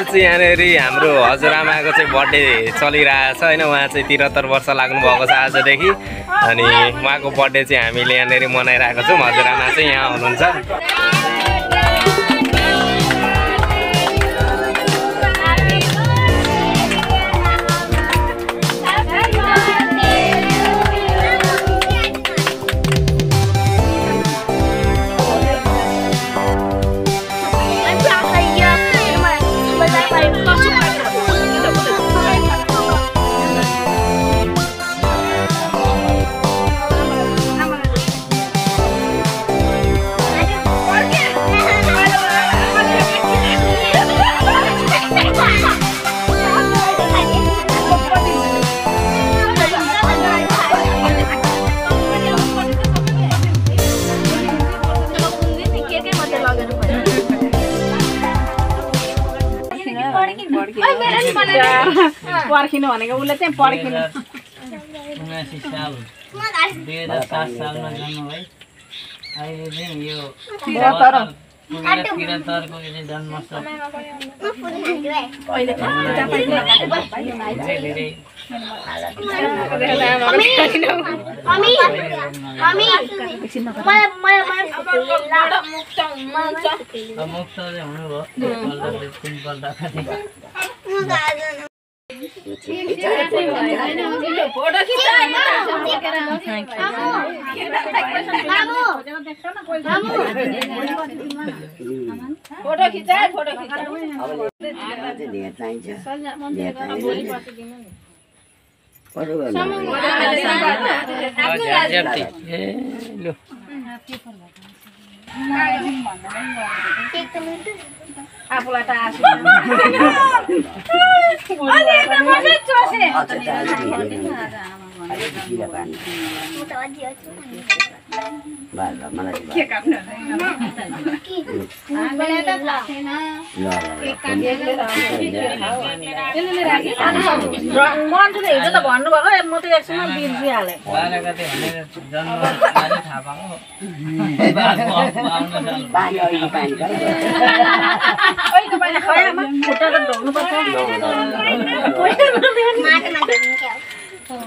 चाहिँ यहाँनिर हाम्रो हजुरआमाको चाहिँ बर्थडे चलिरहेछ होइन। उहाँ चाहिँ 73 वर्ष लाग्नु भएको छ आजदेखि। अनि उहाँको बर्थडे चाहिँ हामीले यहाँनिर मनाइरहेको छौँ। हजुरआमा चाहिँ यहाँ हुनुहुन्छ। पर्खिनु भनेको उसले चाहिँ पर्खिनु 79 साल 2007 सालमा जन्म भए अहिले चाहिँ यो 73 को जन्म छ अहिले फोटो खिचा आफूलाई त आशा हिजो त भन्नुभएको म त एकछिनमा बिर्सिहालेँ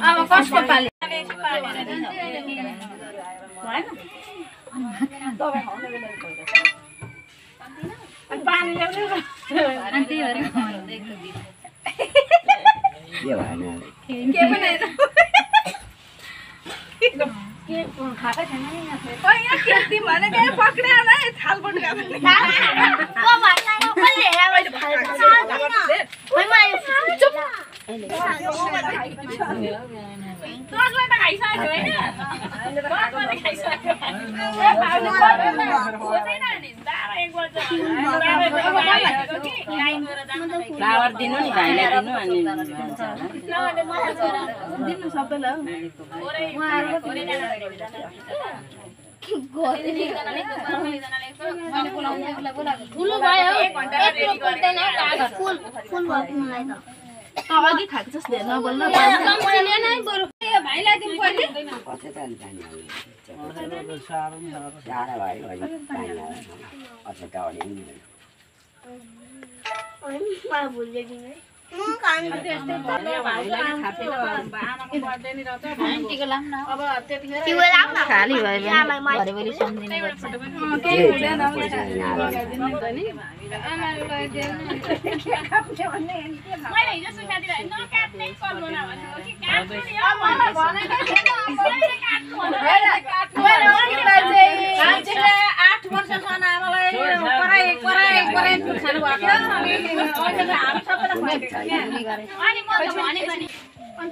अब कसको पाली पानी ल्याउनु खाएकै छैन नि पक्रियो होला थालबाट फ्लावर दिनु नि भाइलाई दिनु अनि दिनु सबैलाई अघि खाएको जस्तो नबोल्नु भाइलाई दिनु पर्ने खाली भयो भरेभरि सम्झिने गर्छ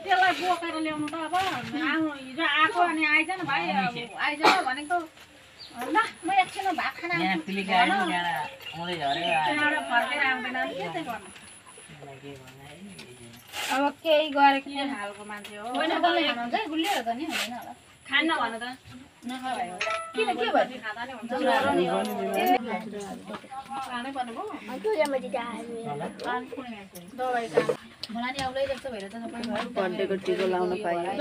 त्यसलाई बोकेर ल्याउनु त अब हिजो आएको अनि आइज न भाइ आइज भनेको ल म एकछिन भात खाना फर्केर आउँदैन के चाहिँ गर्नु अब केही गरेको के हालको मान्छे हो होइन डल्लै खानुहुन्छ गुलिएर त नि हुँदैन होला खान्न भन त नखा भयो किन के भयो खाँदा नि हुन्छ खानै पर्नु भयो दबाई मलाई नि आउलै जस्तो भएर त सबै बर्थडेको टिको लाउन पाइयो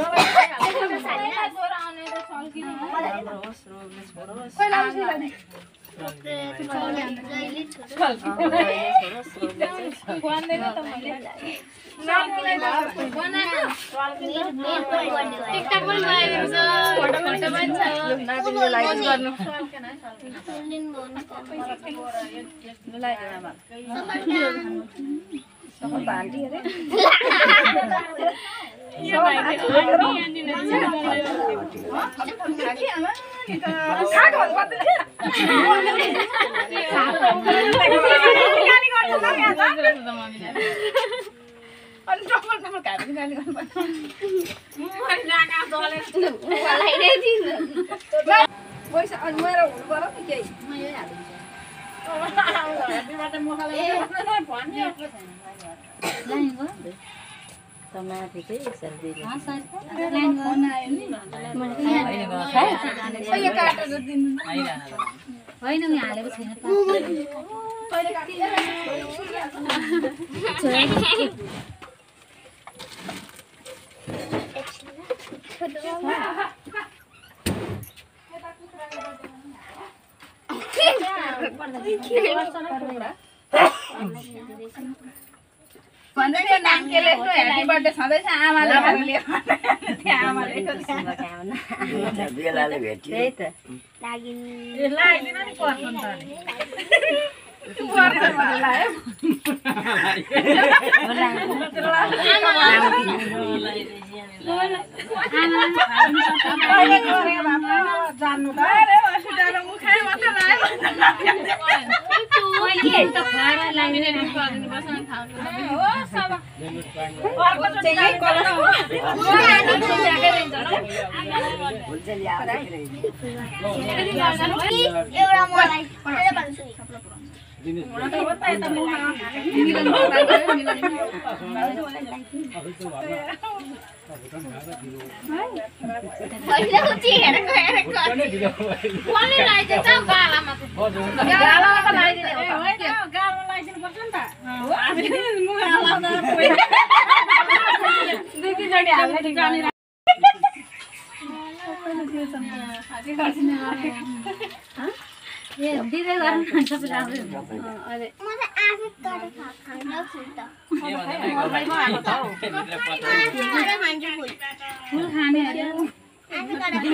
होइन नि हालेको छैन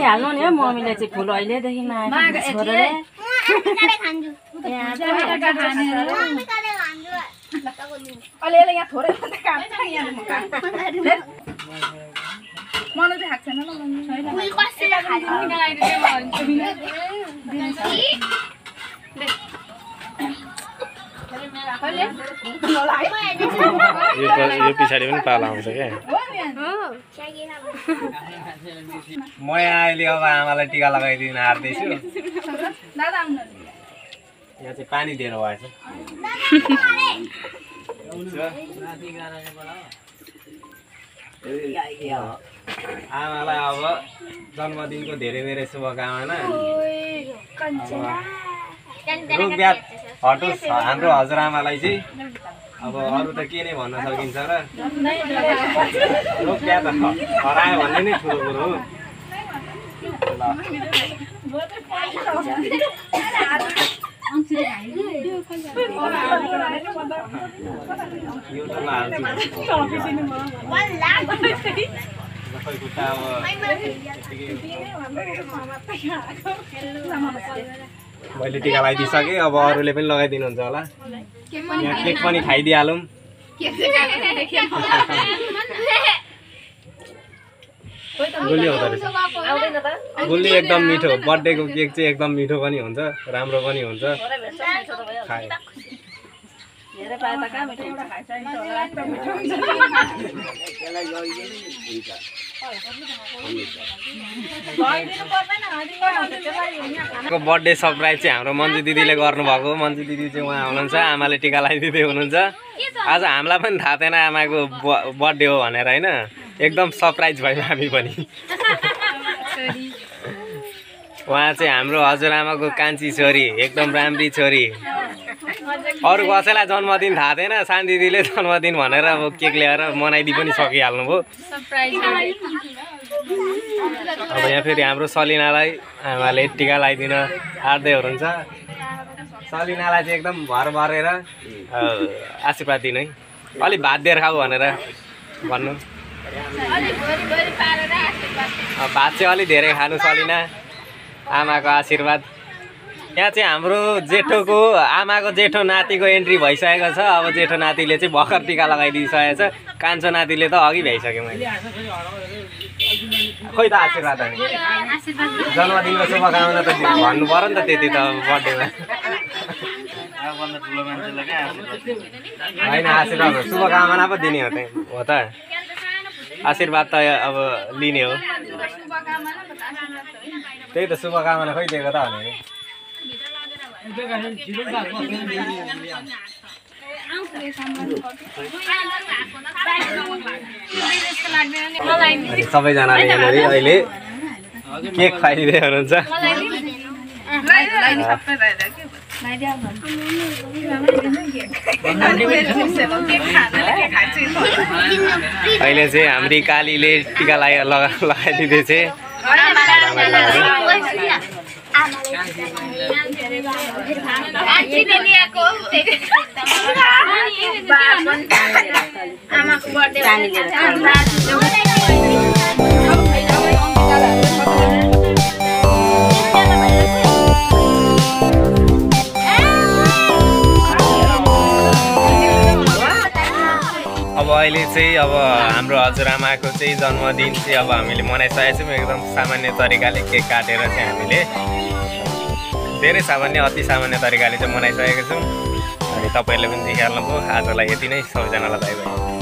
हाल्नु नि मम्मीले चाहिँ फुल अहिलेदेखि यो पछाडि पनि पाला आउँछ क्या म यहाँ अहिले अब आमालाई टिका लगाइदिन हार्दैछु यहाँ चाहिँ पानी दिएर भएछ आमालाई अब जन्मदिनको धेरै धेरै शुभकामना रोगब्याध हटोस् हाम्रो हजुरआमालाई चाहिँ अब अरू त के नै भन्न सकिन्छ र रोगब्याध हरायो भन्ने नै ठुलो कुरो हो मैले टिका लगाइदिइसकेँ अब अरूले पनि लगाइदिनुहुन्छ होला यहाँ केक पनि खाइदिइहालौँ गुलियो हुँदो रहेछ गुलियो एकदम मिठो बर्थडेको केक चाहिँ एकदम मिठो पनि हुन्छ राम्रो पनि हुन्छ खाए बर्थडे सरप्राइज चाहिँ हाम्रो मन्जु दिदीले गर्नुभएको मन्जु दिदी चाहिँ उहाँ हुनुहुन्छ आमाले टिका लगाइदिँदै हुनुहुन्छ आज हामीलाई पनि थाहा थिएन आमाको बर्थडे हो भनेर होइन एकदम सरप्राइज भयौँ हामी पनि उहाँ चाहिँ हाम्रो हजुरआमाको कान्छी छोरी एकदम राम्री छोरी अरू कसैलाई जन्मदिन थाहा थिएन शान्ति दिदीले जन्मदिन भनेर अब केक ल्याएर मनाइदिइ पनि सकिहाल्नु भयो अब यहाँ फेरि हाम्रो सलिनालाई आमाले टिका लगाइदिन आँट्दै हुनुहुन्छ। सलिनालाई चाहिँ एकदम भर भरेर आशीर्वाद दिनु है। अलिक भात दिएर खाऊ भनेर भन्नु। भात चाहिँ अलिक धेरै खानु सलिना, आमाको आशीर्वाद। यहाँ चाहिँ हाम्रो जेठोको आमाको जेठो नातिको एन्ट्री भइसकेको छ। अब जेठो नातिले चाहिँ भर्खर टिका लगाइदिइसकेको छ। कान्छो नातिले त अघि भइसक्यो। मैले खोइ त आशीर्वाद अनि जन्मदिनको शुभकामना त भन्नु पर्यो नि त। त्यति त बर्थडेमा होइन, आशीर्वाद हो, शुभकामना पो दिने हो त। आशीर्वाद त अब लिने हो। त्यही त शुभकामना खोइ दिएको त भने सबैजनाले यहाँनिर अहिले केक खुवाइदिँदै हुनुहुन्छ। अहिले चाहिँ हाम्री कालीले टिका लगाइदिँदैछ। अब अहिले चाहिँ अब हाम्रो हजुरआमाको चाहिँ जन्मदिन चाहिँ अब हामीले मनाइसकेको छौँ। एकदम सामान्य तरिकाले केक काटेर चाहिँ हामीले धेरै सामान्य अति सामान्य तरिकाले चाहिँ मनाइसकेको छौँ। अनि तपाईँहरूले पनि देखिहाल्नुभयो। आजलाई यति नै, सबैजनालाई बाई बाई।